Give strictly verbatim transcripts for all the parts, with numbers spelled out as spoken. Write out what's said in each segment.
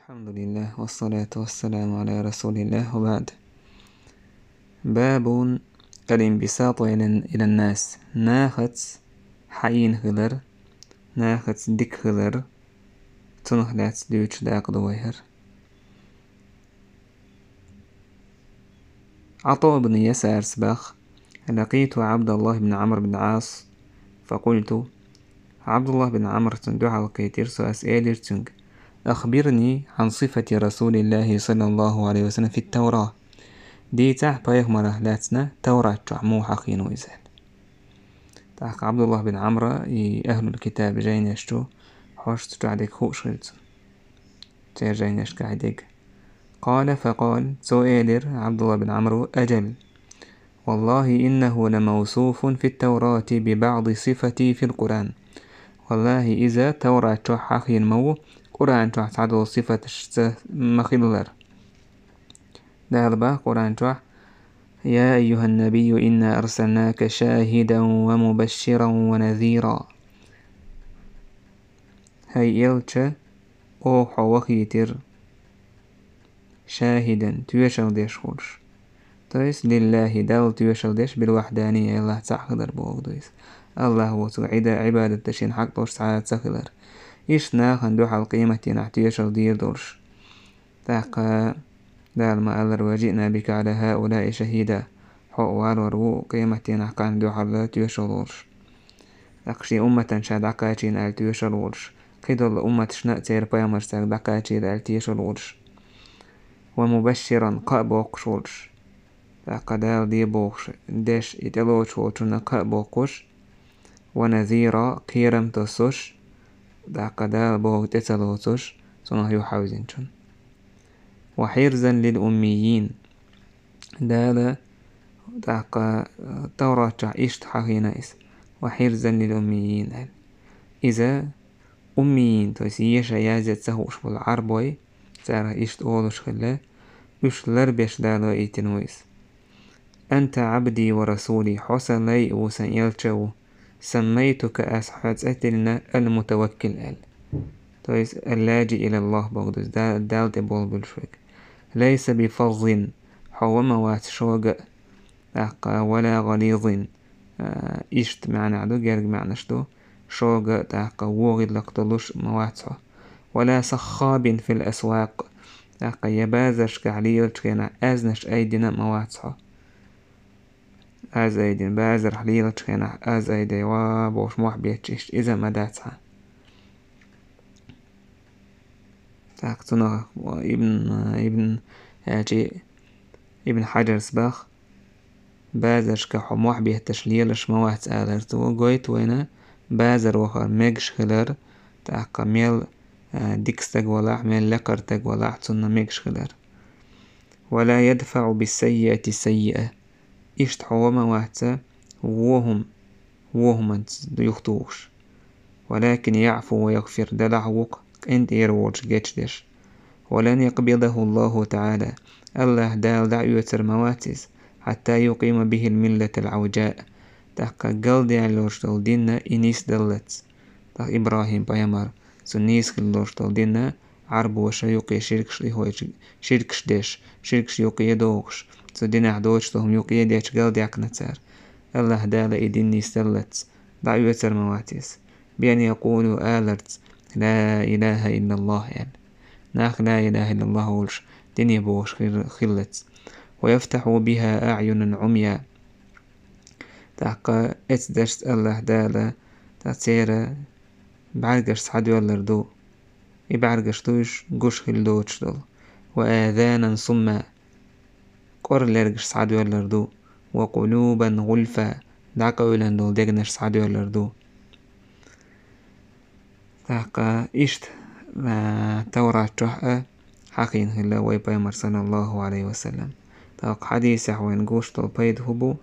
الحمد لله والصلاة والسلام على رسول الله وبعد. باب الانبساط إلى، إلى الناس. Нахаца хьаийна хилар, нахаца дика хилар, цунах лаьцна дуьйцуш дакъа ду вай хӀара. عطاء بن يسار боху: لقيت عبد الله بن عمرو بن العاص فقلت. Ӏабдуллахь бин Ӏамр цунна дуьхьал кхийтира со, ас элира цуьнга: أخبرني عن صفة رسول الله صلى الله عليه وسلم في التوراة. Дийцахь пайхамарах лаьцна Таврат чохь муха хьахийна ву иза аьлла. ТӀаккха Ӏабдуллахь бин Ӏамра и ахьлул китаб жайнаш чу хьожуш цу чохь дерг хууш хилла цунна. Церан жайнашкахь дерг. قال فقال, цо элира, Ӏабдуллахь бин Ӏамра: أجل، والله إنه لموصوف في التوراة ببعض صفته في القرآن. Валлахьи, иза Таврат чохь хьахийна ма ву, Къуръан чохь цхьадолу сифаташца ма хиллара. Дала боху Къуръан чохь: يا أيها النبي إنا أرسلناك شاهدا ومبشرا ونذيرا. ХӀай элча, оха хьо вахийтира шахидан, тоьшалла деш волуш. То есть, лиллахьи, Далла тоьшалла деш, билвахьданийя, Аллахь цхьаъ хилар бохург ду иза. Аллахь воцург Ӏида-, Ӏибадат дан шена хьакъ долуш цхьа а ца хилар. Иштта нахана дуьхьал къематдийнахь тоьшалла дийр долуш. ТӀаккха Дала ма-аллара: وجئنا بك على هؤلاء شهيدا. Хьо а валор ву къематдийнахь кхарна дуьхьал тоьшалла волуш. ТӀаккха шен умматана ша дӀакхачийна аьлла тоьшалла волуш, кхидолу умматашна а церан пайхамарш цаьрга дӀакхачийра аьлла тоьшалла волуш, ومبشرا, кхаъ боккхуш волуш. ТӀаккха Дала де бохуш деш, и тӀелоцуш волчунна кхаъ боккхуш, ونذيرا, кхерам тосуш, тӀаккха Дала бохург тӀе ца лоцуш, цунах юххе хьаьвзинчунна. وحرزا للأميين. Дала, тӀаккха, Таврат чохь иштта хьахийна иза. وحرزا للأميين аьлла. Иза уммийин, то есть еша язъян ца хууш болу Ӏарбой, цара иштта олуш хилла, уьш ларбеш Дала ваийтина ву иза. أنت عبدي ورسولي, хьо сан лай а ву, сан элча а ву. سميتك, ас хьан цӀе тиллина, المتوكل аьлла. То есть, اللجأ إلى الله бохург ду иза, Да-, Далла тӀе болабуьллуш верг. ليس بفظ, хьо ва ма вац шога а, тӀаккха, ولا غليظ, а, иштта маьӀна ду, герга маьӀнаш ду, шога а, тӀаккха, вон гӀиллакх долуш ма вац хьо. ولا صخاب في الأسواق, тӀаккха, я базаршкахь лелачу хенахь аьзнаш айдина а ма вац хьо. Аз айдина, базарахь лелачу хенахь аз айдина, ва бохуш мохь бетташ, иштта иза а ма дац хьан. ТӀаккха цунах Ибн, Ибн, аьлчи, Ибн Хьаджарс боху, базаршкахь хьо мохь бетташ лелаш ма вац алар цо, гойту вайна базар вахар мегаш хилар, тӀаккха мел, а, дика стаг валахь, мел лекхара стаг валахь, цунна мегаш хилар. ولا يدفع بالسيئة السيئة. Иштта хьо ма вац вон хӀума вон хӀуманца юхатухуш. ولكن يعفو ويغفر, делахь ву-кх къинтӀера волуш гечдеш. ولن يقبضه الله تعالى, Аллахь Дала дӀаоьцур ма вац иза, حتى يقيم به الملة العوجاء, тӀаккха галдаьлла йолуш долу дин и нисдаллалц. ТӀаккха ИбрахӀим пайхамар, цу нийса хилла долуш долу дин Ӏарбоша юкъе ширкаш тӀехӀоьттуш, ширкаш деш, ширкаш юкъе дохуш, цу динехь доцуш долу хӀума юкъе детташ галдаьккхина цара. Аллахь Дала и дин нисдаллалц, дӀаоьцур ма вац иза. بأن يقولوا, аларца, لا إله إلا الله аьлла. Нах لا إله إلا الله олуш дине богӀуш хир-, хиллалц. ويفتح بها أعينا عميا. ТӀаккха эцу дашца Аллахь Дала, тӀаккха церан бӀаьргаш схьадоьллар ду. И бӀаьргаш ду уьш гуш хила доцуш долу. وآذانا صما, кӀораллергаш схьадоьллар ду. وقلوبا غلفا, дӀакъевлина долу дегнаш схьадоьллар ду. ТӀаккха иштта, а, Таврат чохь а хьахийна хилла вай пайхамар, саллаллаху Ӏалайхи ва саллам. ТӀаккха хьадисехь вайна гуш долу пайда хӀун бу?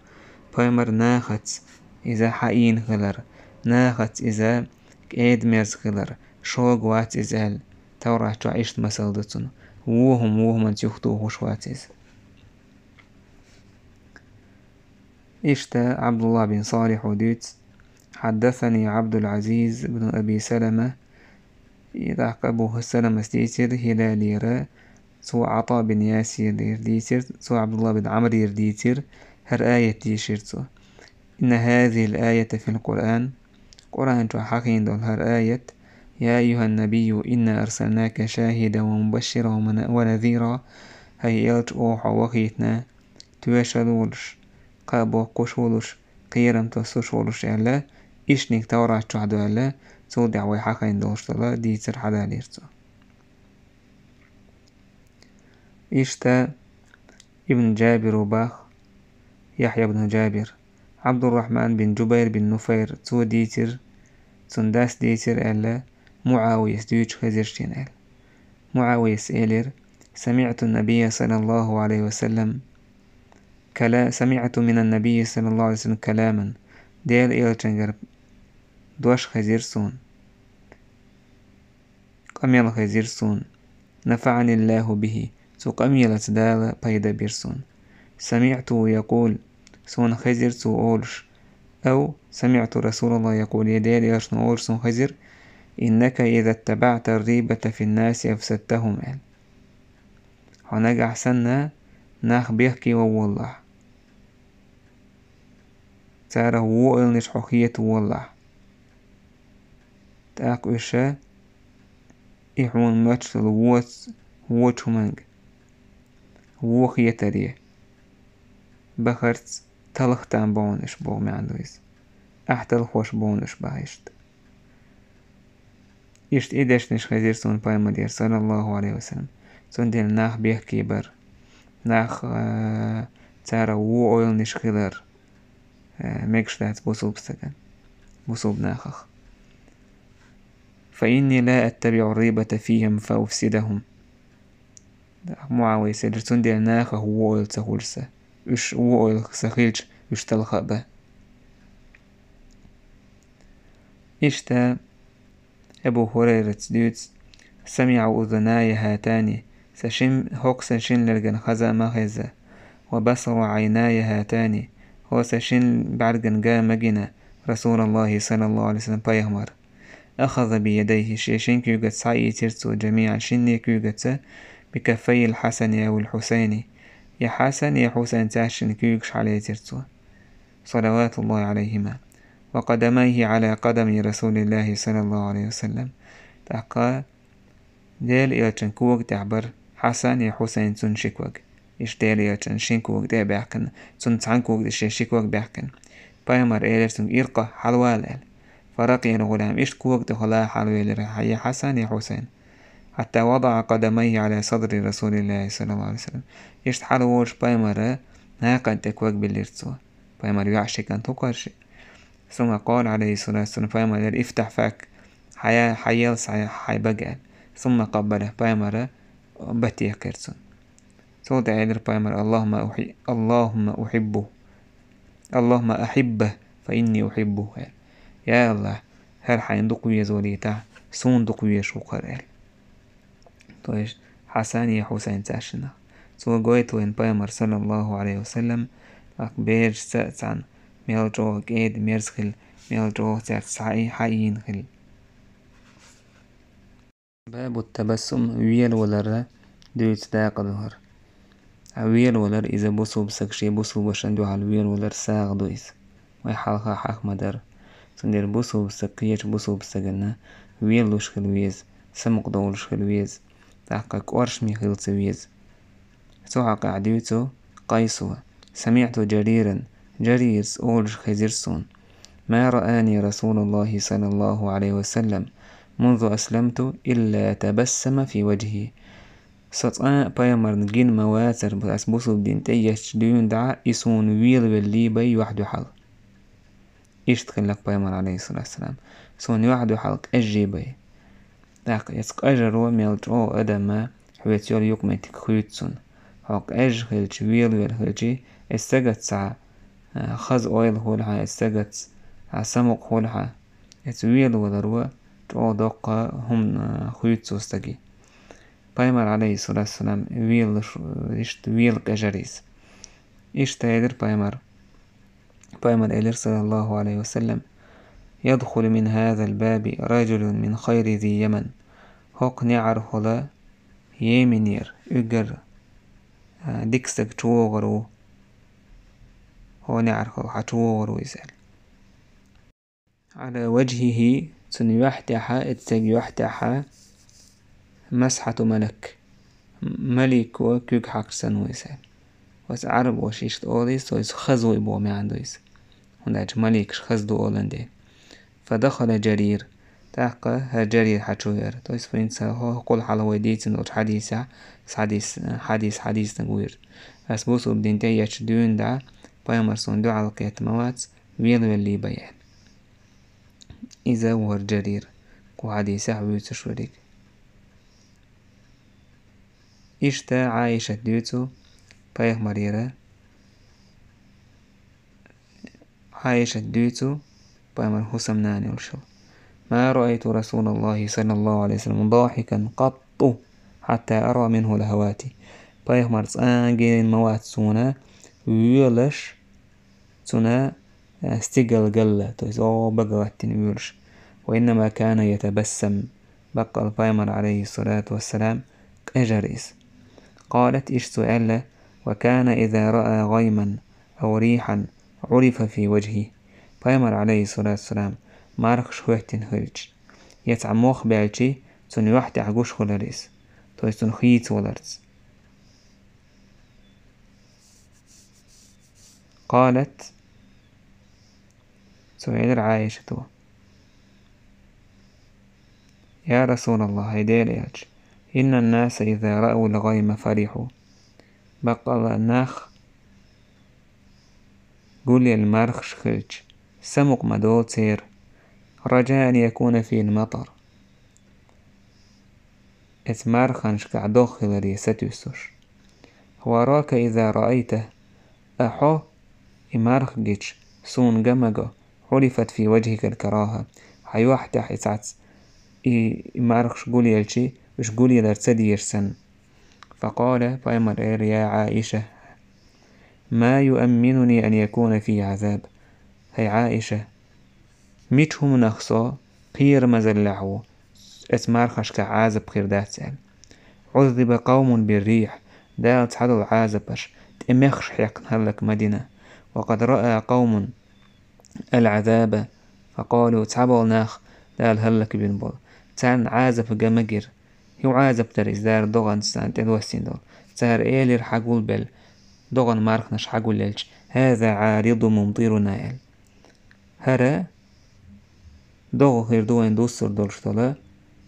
Пайхамар нахаца иза хьаийна хилар, нахаца иза кӀеда-мерза хилар, шога вац иза аьлла, Таврат чохь иштта масал ду цунна. Вон хӀума вон хӀуманца юхатухуш вац иза. Иштта Ӏабдуллахь бин Салихьо дуьйцу: حدثني عبد العزيز بن أبي سلمة И тӀаккха Абу Саламас дийцира Хилалера, цо Ӏата бин Ясирера дийцира, цо Ӏабдулла бин Ӏамрера дийцира, хӀара аят дийшира цо. إن هذه الآية في القرآن, Къуръан чу хьахийна долу хӀара аят: يا أيها النبي إنا أرسلناك شاهدا ومبشرا ون-، ونذيرا, хӀай элча, оха хьо вахийтина, тоьшалла волуш, кхаъ боккхуш волуш, кхерам тосуш волуш аьлла, иштаниг Таврат чохь ду аьлла, цул тӀаьхьа вай хьахийна долуш долу дийцар хьадалийра цо. Иштта Ибн Джабир ву бах, Яхья ибн Джабир, Ӏабдуррахьман бин Джубайр бин Нуфайр, цо дийцира, цуьнан дас дийцира аьлла, МуӀавияс дуьйцуш хезира шена аьлла. МуӀавияс элира: سمعت النبي صلى الله عليه وسلم كلا-، سمعت من النبي صلى الله عليه وسلم كلاما, Делан элчангара дош хезира суна. Къамел хезира суна. نفعني الله به, цу къамелаца Дала пайда бира суна. سمعته يقول, суна хезира цо олуш. أو سمعت رسول الله يقول, я Делан элчано олуш суна хезира: إنك إذا اتبعت الريبة في الناس أفسدتهم, аьлла. Хьо нагахь санна нах бехке ван воллахь, царах вон ойланаш хьо хета воллахь, тӀаккха уьш и хьуна моьттуш долу воц-, вочу хӀуманга вон хетаре бахарца талхатам бохьунаш боху маьӀна ду иза. Ахь талхош бохьунаш баха иштта. Иштта и дешнаш хезира суна пайхамарера, саллаллаху Ӏалайхи ва саллам. Цундела нах бехке бар, нах, а, цара вон ойланаш хилар, а, мегаш дац бусулба стаган, бусулба нахах. فإني لا أتبع الريبة فيهم فأفسدهم. МуӀавияс элира, цундела нахах вон ойла ца хуьлу сан. Уьш вон ойла сан хилча, уьш талха а бан. Иштта Абу Хурайрас дуьйцу: سمع أذناي هاتان, сан шин, хӀокху сан шин лергана хаза ма хезна, وبصر عيناي هاتان, хӀокху сан шин бӀаьргана га ма гина, رسول الله صلى الله عليه وسلم, пайхамар. أخذ بيديه, шен шин куьйгаца схьаийцира цо, جميعا, шинне куьйгаца, بكفي الحسن أو الحسين, я Хьасан, я Хьусайн цаьршинна куьйгаш хьалецира цо, صلوات الله عليهما, وقدميه على قدمي رسول الله صلى الله عليه وسلم. ТӀаккха Делан элчан кога тӀехь бара Хьасан я Хьусайн, цунна ши кога. Иштта Делан элчан шин кога тӀе а баьхкина, цунна цхьана кога тӀе шен ши кога баьхкина. Пайхамар элира цуьнга: ارق, хьалавала, аьлла. فرقي الغلام, иштта кога тӀехула хьалавелира я Хьасан, я Хьусайн. حتى وضع قدميه على صدر رسول الله صلى الله عليه وسلم. Иштта хьалаволуш пайхамара накха тӀе ког биллира цо. Пайхамар йоӀ ши кӀант хӀокхара ши. ثم قال عليه الصلاة والسلام, пайхамар элира: افتح فاك, хьая-, хьаелла хьайн, хьайн бага, аьлла. ثم قبله, пайхамара бат екхира цунна. Цул тӀаьхьа элира пайхамара: اللهم أحي-، اللهم أحبه, اللهم أحبه فإني أحبه, аьлла. Я АллахӀ, хӀара хьайна дукха везавалийтахь, суна дукха везаш ву хӀара, аьлла. То есть Хьасан я Хьусайн цаьршиннах. Цо гойту вайна пайхамар, саллаллаху Ӏалайхи ва саллам, тӀаккха берашца а цхьаьна мел чӀогӀа кӀеда-мерза хила, мел чӀогӀа цаьрца схьа-, хьаийна хила. باب التبسم, велавалар дуьйцу дакъа ду хӀара. Ткъа велавалар иза бусулба стаг шен бусулба вашина дуьхьал велавалар сагӀа ду иза. Вай хьалха хьахма дара. Цундела бусулба стаг кхечу бусулба стаганна велалуш хила веза, самукъадовлуш хила веза, тӀаккха кӀоршаме хила ца веза. Цу хьокъехь дуьйцу Къайсо: سمعت جريرا, Жарирас олуш хезира суна: ما رآني رسول الله صلى الله عليه وسلم منذ أسلمت إلا تبسم في وجهي. Со цкъа а пайхамарна гина ма вацара, ас бусулба дин тӀе ечча дуьйна дӀа, и суна велавелла бай юьхь-дуьхьал. Иштта хилла пайхамар, Ӏалайхиссалату вассалам, суна юьхь-дуьхьал къежжий бай. ТӀаккха эцу къежаро мел чӀогӀа адам хьоьца йолу юкъаметтиг хуьйцу цунна. Хьо къежжа хилча, велавелла хилча, эцу стагца цхьа, а, хаза ойла хуьлу хьан, эцу стагца цхьа самукъа хуьлу хьан. Эцу велаваларо чӀогӀа доккха хӀума, а, хуьйцу цу стаге. Пайхамар, Ӏалайхиссалату вассалам, велалуш, иштта вела къежара иза. Иштта элира пайхамар. Пайхамар элира, саллаллаху Ӏалайхи ва саллам: يدخل من هذا الباب رجل من خير ذي يمن. хӀокху неӀархула Йеменера уггар, а, дика стаг чувогӀур ву, хӀокху неӀархула хьан чувогӀур ву иза аьлла. على وجهه, цуьнан юьхь тӀехь, эццег юьхь тӀехь, مسحة ملك, малико куьг хьакхар санна ву иза. Оцу Ӏарбоша иштта олу иза, то есть хаза ву и боху маьӀна ду иза. ХӀунда аьлча маликаш хаза ду олан де. فدخل جرير, тӀаккха хӀара Жарир хьан чу веара. То есть хӀинца хӀокхул хьалха вай дийцина долчу хьадисехь, хьадис, хьадис, хьадиснаг вуьйра. Ас бусурба дин тӀе ечу дуьйна дӀа, пайхамар суна дуьхьал кхетта ма вац, велавеллий бен аьлла. Иза вара Жарир, кху хьадисехь вуьйцуш верг. Иштта Ӏайшат дуьйцу пайхамарера, Ӏайшат дуьйцу пайхамар хӀусамнана йолуш йолу: ما رأيت رسول الله صلى الله عليه وسلم ضاحكا قط حتى أرى منه لهوات. Пайхамар цкъа а гина ма вац суна воьлуш, цуьнан, э, стигала галла, то есть, о, бага латтина воьлуш. وإنما كان يتبسم. Баккъал пайхамар, عليه الصلاة والسلام, къежара иза. قالت, иштта цо аьлла: وكان إذا رأى غيما أو ريحا عرف في وجهه. Пайхамар, عليه الصلاة والسلام, мархаш хӀоьттина хилча, я цхьа мох баьлчи, цуьнан юьхь тӀехь гуш хуьлура иза, то есть цунна хийцаваларца. قالت, цо элира Ӏайшато: يا رسول الله, хӀай Делан элча, إن الناس إذا رأوا الغيم فرحوا. Баккъала нах гулъелла мархаш хилча, самукъа ма долу церан, رجاء أن يكون فيه المطر. Эцу марханашкахь догӀа хиларе сатуьйсуш. وأراك إذا رأيته, а хьо и марха гича, суна ган ма го, عرفت في وجهك الكراهة, хьан юьхь тӀехь и цхьацца и, и мархаш гулъелчи, уьш гулъелар ца дезаш санна. فقال, пайхамар элира: يا عائشة, ما يؤمنني أن يكون فيه عذاب. ХӀай Ӏайша, мича хӀуманах со кхерамазаллехь ву, эцу мархашкахь Ӏазап хир дац аьлла. عذب قوم بالريح, Дала цхьадолу Ӏазапаш тӀе мехаш хьекхна хӀаллак ма дина. وقد رأى قوم العذاب فقالوا, цхьаболу нах Дала хӀаллакбина болу, царна Ӏазап ган ма гира. ХӀун Ӏазап дара иза, Дала догӀанца царна тӀедоссийна долу? Цара элира хьагулбелла, догӀан марханаш хьагулъелча: هذا عارض ممطرنا, аьлла. ХӀара догӀа хир ду вайн дуссур долуш долу,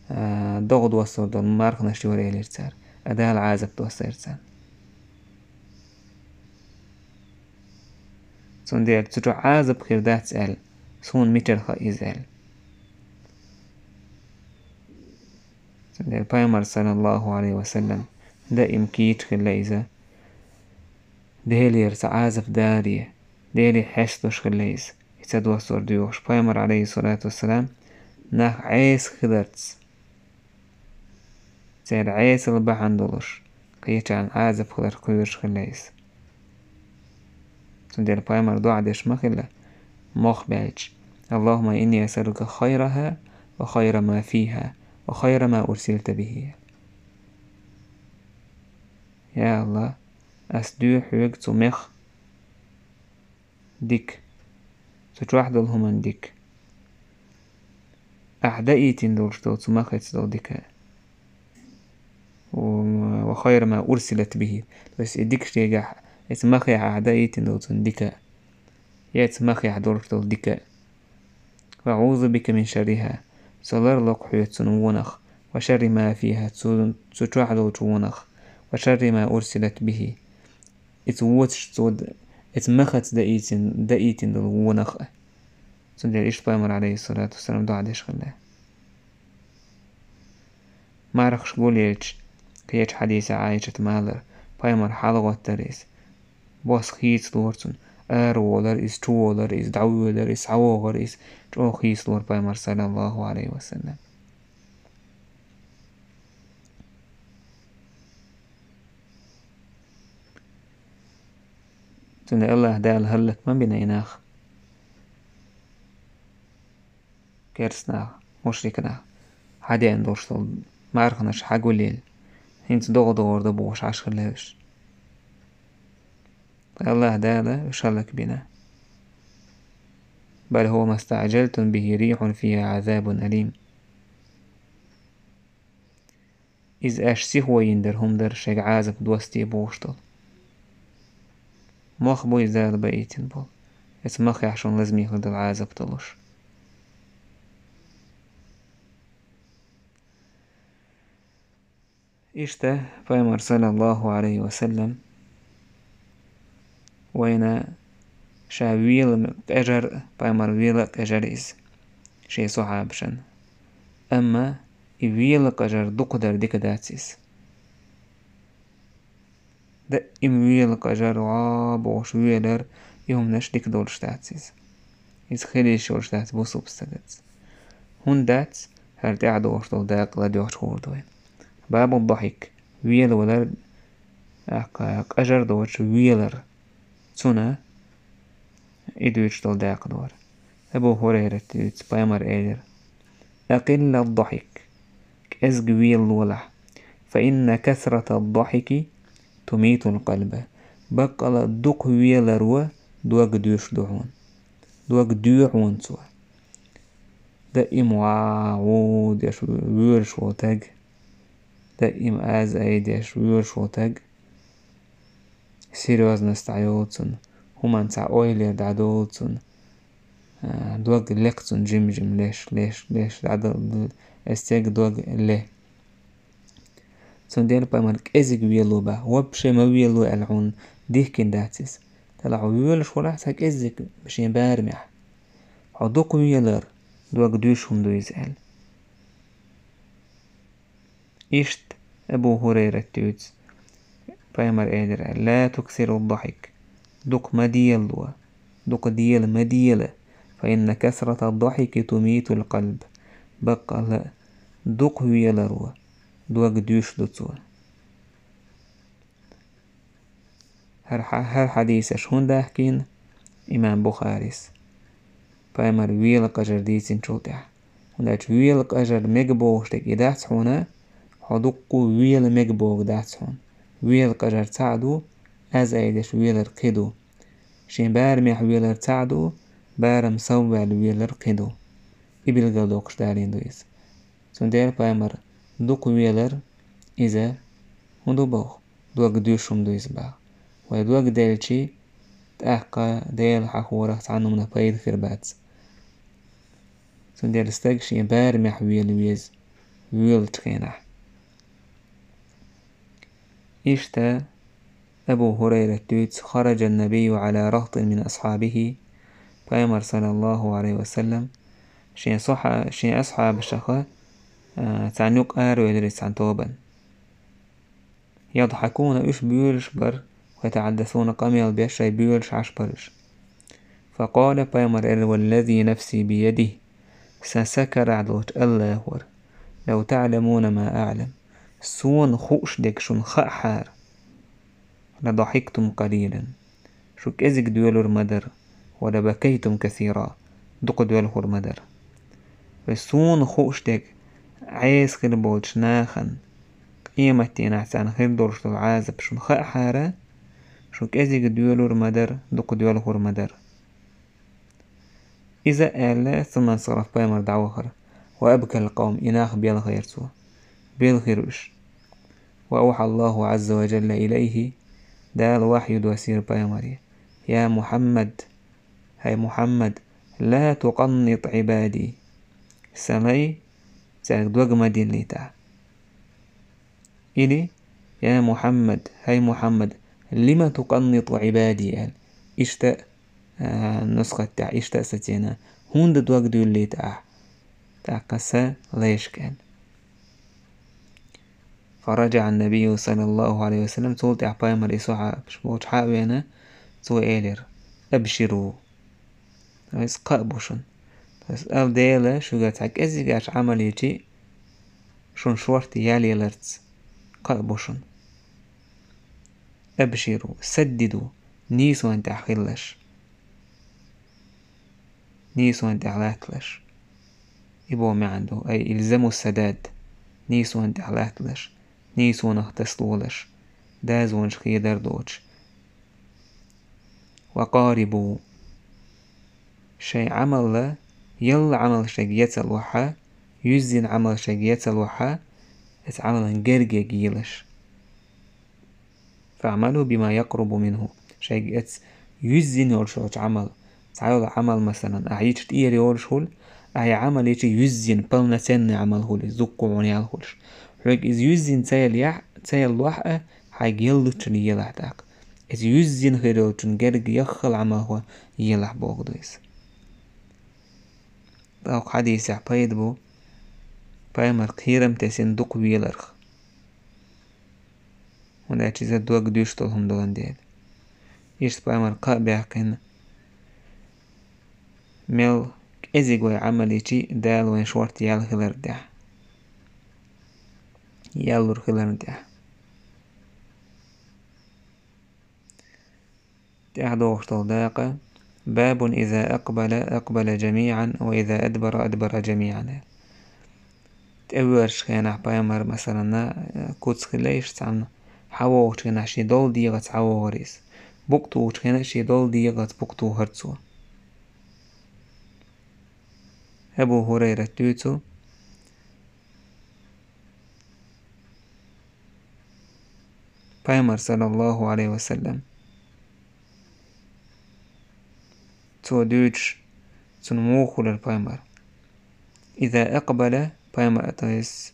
а, догӀа доссур долу марханаш ю хӀара, элира цара. А Дала Ӏазап доссийра царна. Цундела цу чохь Ӏазап хир дац аьлла, суна мичара хаьа иза аьлла. Цундела пайхамар, саллаллаху Ӏалайхи ва саллам, даим кийча хилла иза. Делера цхьа Ӏазап даларе, Деле хьесталуш хилла иза. И ца доссор доьхуш, пайхамар, Ӏалайхиссалату вассалам, нах Ӏеса хиларца, церан Ӏесалла бахьана долуш, кхечарна Ӏазап хиларх кхоьруш хилла иза. Цундела пайхамар доӀа деш ма хилла, мох баьлча: اللهم إني أسألك خيرها وخير ما فيها وخير ما أرسلت به. Я АллахӀ, ас дуьйхьа хьоьга цу мех дика, цу чохь долу хӀуманна дика. Ахь даийтина долуш долу цу махаца долу дика. Ва хайра ма урсилат бихи. То есть и дика шегахь, эца махехь ахь даийтина долу цунна дика. Я эца махехь долуш долу дика. Ва аӀузу бика мин шарриха. Со ларло-кх хьоьца цунна вонах. Ва шарри ма фиха. Цу, цу чохь долчу вонах. Ва шарри ма урсилат бихи. Эца воцуш цо д-, эца махаца даийтина, даийтина долу вонах а. Цундела иштта пайхамар, алейхиссалату вассалам, доӀа деш хилла. Мархаш гулъелча, кхечу хьадисехь Ӏайшата ма аллара, пайхамар хьалагӀоттара иза. Бос хийцалора цунна, араволара иза, чуволара иза, дӀавоьлара иза, схьавогӀара иза, чӀогӀа хийцалора пайхамар, саллаллаху алейхи ва саллям. Цундела АллахӀ Дала хӀаллак ма бина и нах, керстанах, мушрикнах, хьадеана долуш долу марханаш хьагулъелла, хӀинца догӀа догӀур ду бохуш Ӏаш хила уьш. Ткъа АллахӀ Дала уьш хӀаллакбина. بل هو ما استعجلتم به ريح فيها عذاب أليم. Иза аша сихо йина дара хӀума дара, шайга Ӏазап доссаде бохуш долу. Мох бу иза Дала баийтина болу, эца махехь шуна лазаме хир долу Ӏазап далуш. Иштта Пайхамар, саллаллаху Ӏалайхи ва саллам, вайна ша вела къежар, Пайхамар вела къежар иза шен сохьабашна. Амма и вела къежар дукха дар дика дац иза. Даим вела къежар, ваа бохуш велар, и хӀуманаш дика долуш дац иза. Иза хила йиш йолуш дац бусалба стагаца. ХӀунда дац, хӀара тӀаьхьа догӀуш долу дакъа ладоьгӀча хӀума ду вайна. Бабу дохьик, велавалар, тӀаккха къежар доцуш велар. Цунна и дуьйцуш долу дакъа ду хӀара. Абу ХӀурайрата дуьйцу, Пайхамар элира: «أقل الضحك», кӀезиг велалолахь, «فإن كثرة الضحك تميت القلب», баккъала дукха веларо дог доьшуш ду хьуна, дог доьху хьуна цо. Даим ваа, ву деш воьлуш волу таг, даим аз-ай деш воьлуш волу таг, серьёзность дӀайолу цунна, хӀуманца ойла дӀадолу цунна, а, дог лекха цунна жим-жим леш, леш, леш, дӀадала, эс церга дог ле. Цундела Пайхамар кӀезиг вело бах, вообще ма вело аьлла хьуна дихкина дац иза. Делахь хьо воьлуш валахь цхьа кӀезиг шен барамехь. Хьо дукха велар, дог дуьйш хӀума ду иза аьлла. Иштта Абу ХӀурайрата дуьйцу, Пайхамар элира: «لا تكثروا الضحك», дукха ма делало, дукха дела ма дела, «فإن كثرة الضحك تميت القلب», баккъала дукха веларо дог дуьйш ду цо. ХӀара хьа-, хӀара хьадисаш хӀунда баьхкина имам Бухарис? Пайхамар вела къежар дийцинчул тӀаьхьа. ХӀунда аьлча вела къежар мега бохуш дерг и дац хьуна, хьо дуккха вела мега боху дац хьуна. Вела къежар цхьаъ ду, аз-ай деш велар кхин ду. Шен барамехь велар цхьаъ ду, барам совваьлла велар кхин ду. И билгалдоккхуш далийна ду иза. Цундела Пайхамар дукха велар, иза хӀун ду боху? Дог дуьйш хӀума ду иза бах. Вай дог делчи, тӀаккха Дела хьахорах цхьанна хӀуманах пайда хир бац. Цундела стаг шен барамехь вела веза, воьлучу хенахь. Иштта Абу ХӀурайрата дуьйцу: «خرج النبي على رهط من أصحابه», Пайхамар, саллаллаху Ӏалайхи ва саллам, шен сохьа-, шен асхьабашаха, а, царна юкъа аравелира цхьана тобанна. «يضحكون», уьш боьлуш бара, «ويتحدثون», къамел беш шайн боьлуш Ӏаш бара уьш. «فقال», Пайхамар элира: «والذي نفسي بيده», сан са карахь долчу АллахӀора: «لو تعلمون ما أعلم», суна хууш дерг шуна хаахьара, «لضحكتم قليلا», шу кӀезиг доьлур ма дара, «ولبكيتم كثيرا», дукха доьлхур ма дара. Вай суна хууш дерг, Ӏеса хир болчу нахана къематдийнахь царна хир долуш долу Ӏазап шуна хаахьара, шу кӀезиг доьлур ма дара, дукха доьлхур ма дара. Иза аьлла, ثم انصرف, Пайхамар дӀавахара. «وأبكى القوم», и нах белхийра цо. Белхийра уьш. «وأوحى الله عز وجل إليه», Дала вахью доссийра Пайхамаре: «يا محمد», хӀай Мухьаммад, «لا تقنط عبادي», сан лай, цаьрга дог ма диллийтахь. Или: «يا محمد», хӀай Мухьаммад, «لم تقنط عبادي», аьлла. Иштта, а, нусхат тӀехь иштта а сацийна: «ХӀунда дог дуьллийта ахь тӀаккха сан лайшка?» аьлла. فرجع النبي صلى الله عليه وسلم, цул тӀаьхьа Пайхамар и сохьабаш волчу хьа а веана, цо элира: «أبشروا». Иза кхаъ бу шуна. Ас ал Дела шуьга цхьа кӀезигачу Ӏамал йичи, шуна шорта ял яларца кхаъ бу шуна. «أبشروا», «سددوا», нийсонан тӀехь хилалаш. Нийсонан тӀехь латталаш. И боху маьӀна ду: «أي الزموا السداد», нийсонна тӀехь латталаш, нийсонах тасалолаш, дазонаш хедар доцуш. وقاربوا. Шайн Ӏамал, елла Ӏамал шайга яцалахь, юьззина Ӏамал шайга яцалахь, оцу Ӏамалан герга елаш. فاعملوا بما يقرب منه. Шайга оцу юьззина йолуш йолчу Ӏамал. Цхьа йолу Ӏамал, масалан, ахь йича тӀера йолуш хуьлу, ахь и Ӏамал йича юьззина, полноценный Ӏамал хуьлу, зуккхо хьуна ял хуьлуш. Хьоьга иза юьззина ца еллехь, ца еллахь а, хьайга еллачунна елахь тӀаккха. Иза юьззина хир йолчун герга яххал Ӏамалхо елахь боху ду иза. ТӀаккха хьадисехь пайда бу пайхамар кхерам тесина дукха веларх. ХӀунда аьлча иза дог дуьйш долу хӀума долан дела. Иштта пайхамар кхаъ баьккхина, мел кӀезиг вай Ӏамал йичи Дала вайн шорта ял хилар тӀехь. Яллур хиларна тӀехь. ТӀаьхьа догӀуш долу дакъа: باب إذا أقبل أقبل جميعا وإذا أدبر أدبر جميعا. ТӀевоьрзучу хенахь пайхамар, масалан, куц хилла иштта цхьамма, хьавогӀучу хенахь шен долу дегӀаца хьавогӀура иза. Букъ тухучу хенахь шен долу дегӀаца букъ тухура цо. Абу Хурайрат дуьйцу, пайхамар, саллаллаху алейхи ва саллям, цо дуьйцуш, цунна муха хуьлура пайхамар. إذا أقبل, пайхамар, то есть,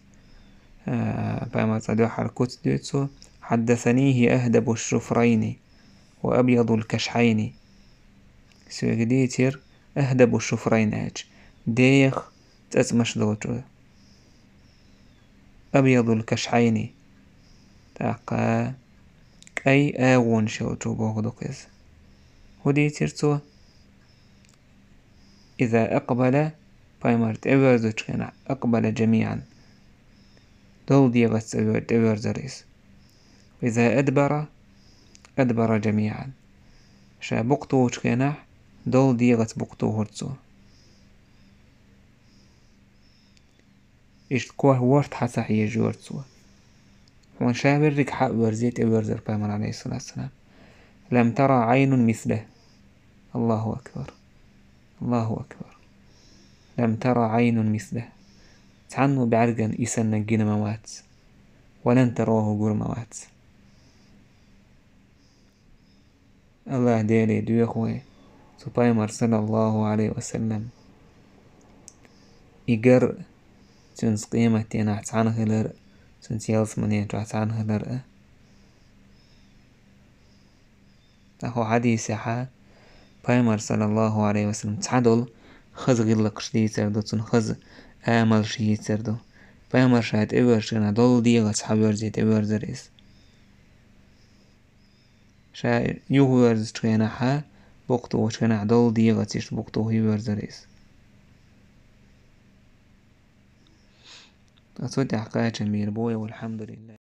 а, пайхамар цӀа дуьххьара куц дуьйцу цо: حدثنيه أهدب الشفرين وأبيض الكشحين. Соьга дийцира أهدب الشفرين аьлча, дех цӀацӀмаш долчу. أبيض الكشحين. ТӀаккха кӀай агӀонаш йолчу боху ду-кх иза. ХӀун дийцира цо? إذا أقبل, пайхамар тӀевоьрзучу хенахь, أقبل جميعا. Долу дегӀаца тӀевоьр-, тӀевоьрзура иза. وإذا أدبر أدبر جميعا. Ша букъ тухучу хенахь, долу дегӀаца букъ тухура цо. Иштта кхо ворта хьа ца хьежора цо. Хьуна ша верриг хьа а верзе, тӀевоьрзура пайхамар, алейхиссалату вассалам. لم تر عين مثله. Аллаху акбар. Аллаху акбар. لم تر عين مثله. Цхьанна бӀаьргана и санна гина ма вац. ولن تراه, гур ма вац. Аллах Деле доьху вай, цу пайхамар, саллаллаху алейхи ва саллям, и гар цуьнца къематдийнахь цхьаьна хилар а, цуьнца ялсаманин чохь цхьаьна хилар а. Ткъа хӀокху хьадисехь пайхамар, саллаллаху алейхи ва саллям, цхьадолу хаза гӀиллакхаш дийцар ду, цунна хаза амалш йийцар ду. Пайхамар ша тӀевоьрзучу хенахь долу дегӀаца хьавоьрзе тӀевоьрзура иза. Ша юхавоьрзучу хенахь, букъ тухучу хенахь долу дегӀаца иштта букъ тухий воьрзура иза. Ткъа цу тӀехь кхачам бийр бу вай, валхьамдулиллах.